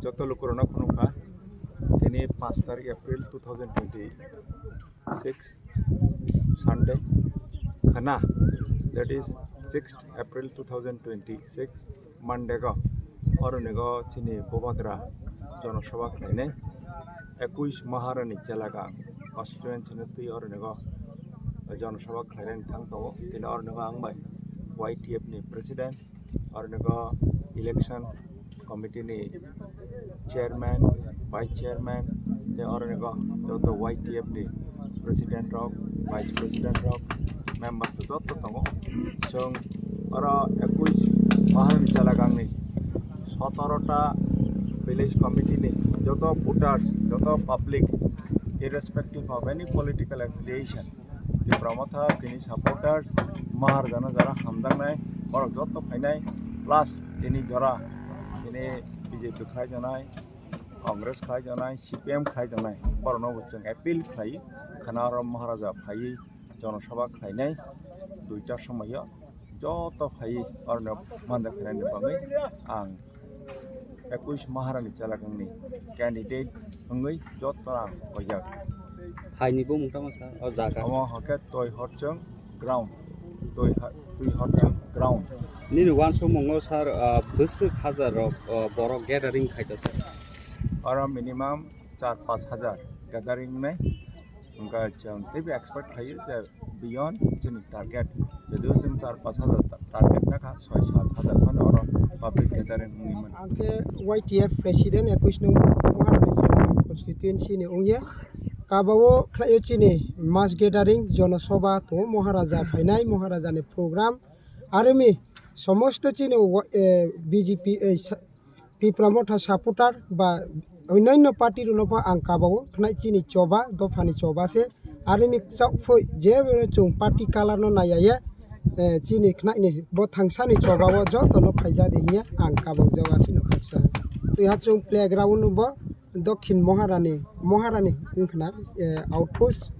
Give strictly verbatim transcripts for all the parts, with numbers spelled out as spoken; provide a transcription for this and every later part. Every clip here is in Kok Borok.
Joto lukurokno khulumkha. Tini paanch tarik April two thousand twenty-six, Sunday khna, that is sixth April two thousand twenty-six, Monday go. Oro nigo chini Bubagra jonosabha khlainai, ekush Maharani Chelagang constituency ni twi oro nigo jonosabha khlainani thang tongo. Tini oro nigo ang bai Y T F ni president, oro nigo election committee ni chairman, vice chairman, tei oro nigo joto Y T F ni president rok, vice president rok, members joto tongo. Chwng oro ekush Maharani Chelagang ni sotoro ta village committee ni joto voters, joto public, irrespective of any political affiliation, Tipra Motha tini supporters Maharajano jara hamjaknai, borok joto phainai, plus tini jora tini B J P khlaijaknai, Congress khlaijaknai, C P M khlaijaknai, borokno bo chwng appeal khlai, khana oro Maharaja phaiwi jonosabha khlainai duita somoio joto phaiwi orono manjak khlainani bagwi ang ekush Maharani Chelagangni candidate wngwi joto ang koijak. Phaini bumung tamo sa o jaga? Omo hwnkhe Twi Horchwng ground, Twi ha-, Twi Horchwng ground. Nini uansumungo sir, ah, bwswk hajar rok, ah, borok gathering khaijak? Oro minimum char panch hajar gathering wngnai. Wngkha chwng teibo expect khlaio je beyond chini target. Jodio chwng char panch hajar ta-, target nakha, soi sat hajar phano oro public gathering wngwi mano. Ang khe Y T F president ekush nung Maharani Chelagang constituency ni wngya. Kabao khlaio chini mass gathering, jonosabha tongo, Maharaja phainai, Maharaja ni program. Aroni somosto chini wa-, eh, B J P, eh, sa-, Tipra Motha supporter ba onyanyo party rokno pha ang kabao khnai chini choba, dophani choba se. Aroni chok phoi je bero chwng party color no naiya ye, eh, chini khnai ni bo thangsani choba o joto no phaija de hiya ang kabao jaga sino khaksa. Twi ha chwng playground bo Dokhin Maharani, Maharani wngkhna, eh, outpost.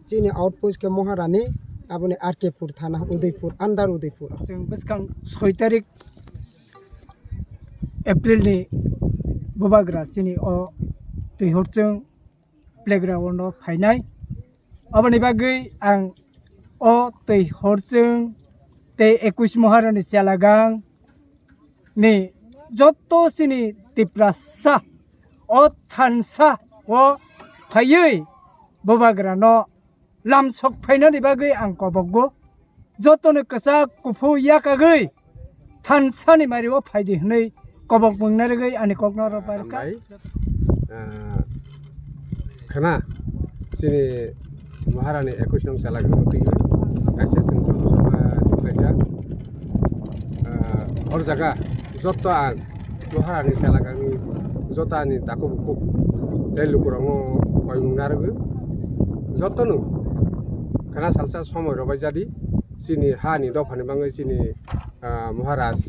Chini outpost khe Maharani, aboni R K Pur thana, Udaipur, under Udaipur. Chwng bwskang soi tarik April ni Bubagra chini o Twi Horchwng playground o phainai. Aboni bagwi ang o Twi Horchwng tei ekush Maharani Chelagang ni joto chini Tiprasa o thansa o phaiwi Bubagra no lamsok phainani bagwi ang kobokgo. Jotono kwchak kuphur yakagwi thansani mario phaidi hwnwi kobok mungna rwgwi ani kokno robar kha. Hambai. Ah, khna chini Maharani ekush nung Chelagang twi kaisa chwng joto sokma twilaijak. Ah, hor jaga joto ang Maharani Chelagangni joto ani takhuk bukhuk tei lukurokno koimung narwgwi jotono khna salsa somoi rwbaijadi chini hani dophani bagwi chini, ah, Maharaj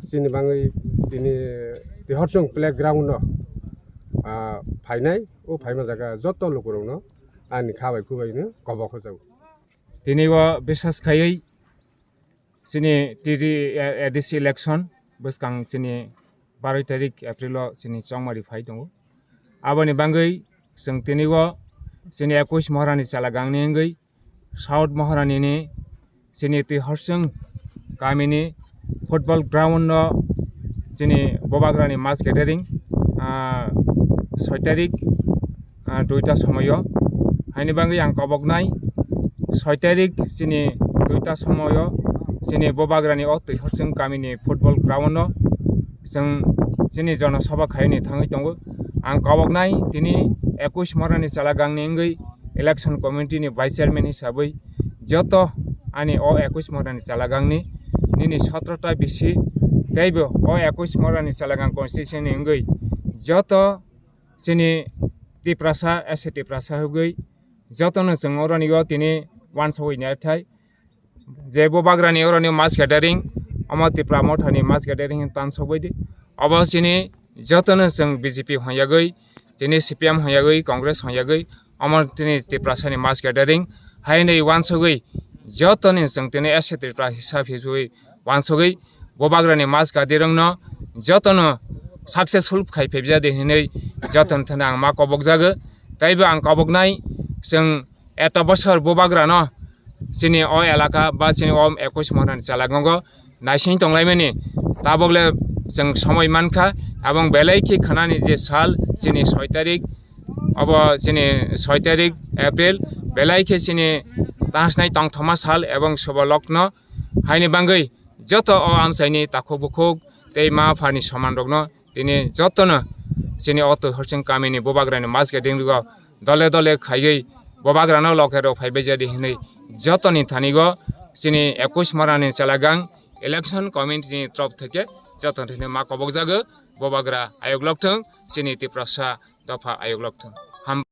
chini bagwi tini Twi Horchwng playground no, ah, phainai, o phaima jaga joto lukurokno ani kha bai khu bai no kobok hojago. Tini o bisas khaiwi chini T D, eh, A D C election bwskang chini baroi tarik April o chini chongmari phai tongo. Aboni bagwi chwng tini o chini ekush Maharani Chelagangni wngwi South Maharani ni chini Twi Horchwng kamini football ground no chini Bubagrani mass gathering, ah, soi tarik, ah, duita somoyo. Haini bagwi ang koboknai soi tarik chini duita somoyo chini Bubagrani o Twi Horchwng kamini football ground no chwng chini jonosabha khaini thangwi tongo. Ang koboknai tini ekush Maharani Chelagangni wngwi election committee ni vice chairman hisabwi joto ani o ekush Maharani Chelagangni nini sotro ta bisi teibo o ekush Maharani Chelagang constituency ni wngwi joto chini Tiprasa, S C Tiprasa hwgwi jotono chwng oroni o tini uansugwi naithai. Je Bubagrani oroni mass gathering, omo Tipra Mothani mass gathering hin tansok bai di. Obo chini jotono chwng B J P honyagwi, chini C P M honyagwi, Congress honyagwi, omo tini Tiprasani mass gathering. Haini uansugwi jotoni chwng tini S C Tripura hisab hisui uansugwi Bubagrani mass gathering no jotono successful khai phaibjadi hinwi joton thani ang ma kobokjago. Taibo ang koboknai, chwng eto bosor bubagrano chini o elaka ba chini o ekush Maharani chalagango naising tonglaimani, tabokle chwng somoi mankha, abong belai khe khwnani je sal chini soi tarik, obo chini soi tarik April, belai khe chini tansnai tongthoma sal ebong sobo lokno haini bangwi joto o amchaini takhuk bukhuk tei ma phani somanrokno tini jotono chini o Tuihorsing kamini bubagrani mas gading rigo dole dole khaiwi bubagrano loke rok phaibai jadi hinwi jotoni thanigo chini ekush Maharani chalagang election committee ni trop theke joton thani ma kobokjago, bubagra ayok lokthung, chini Tiprasa dopha ayok lokthung. Ham-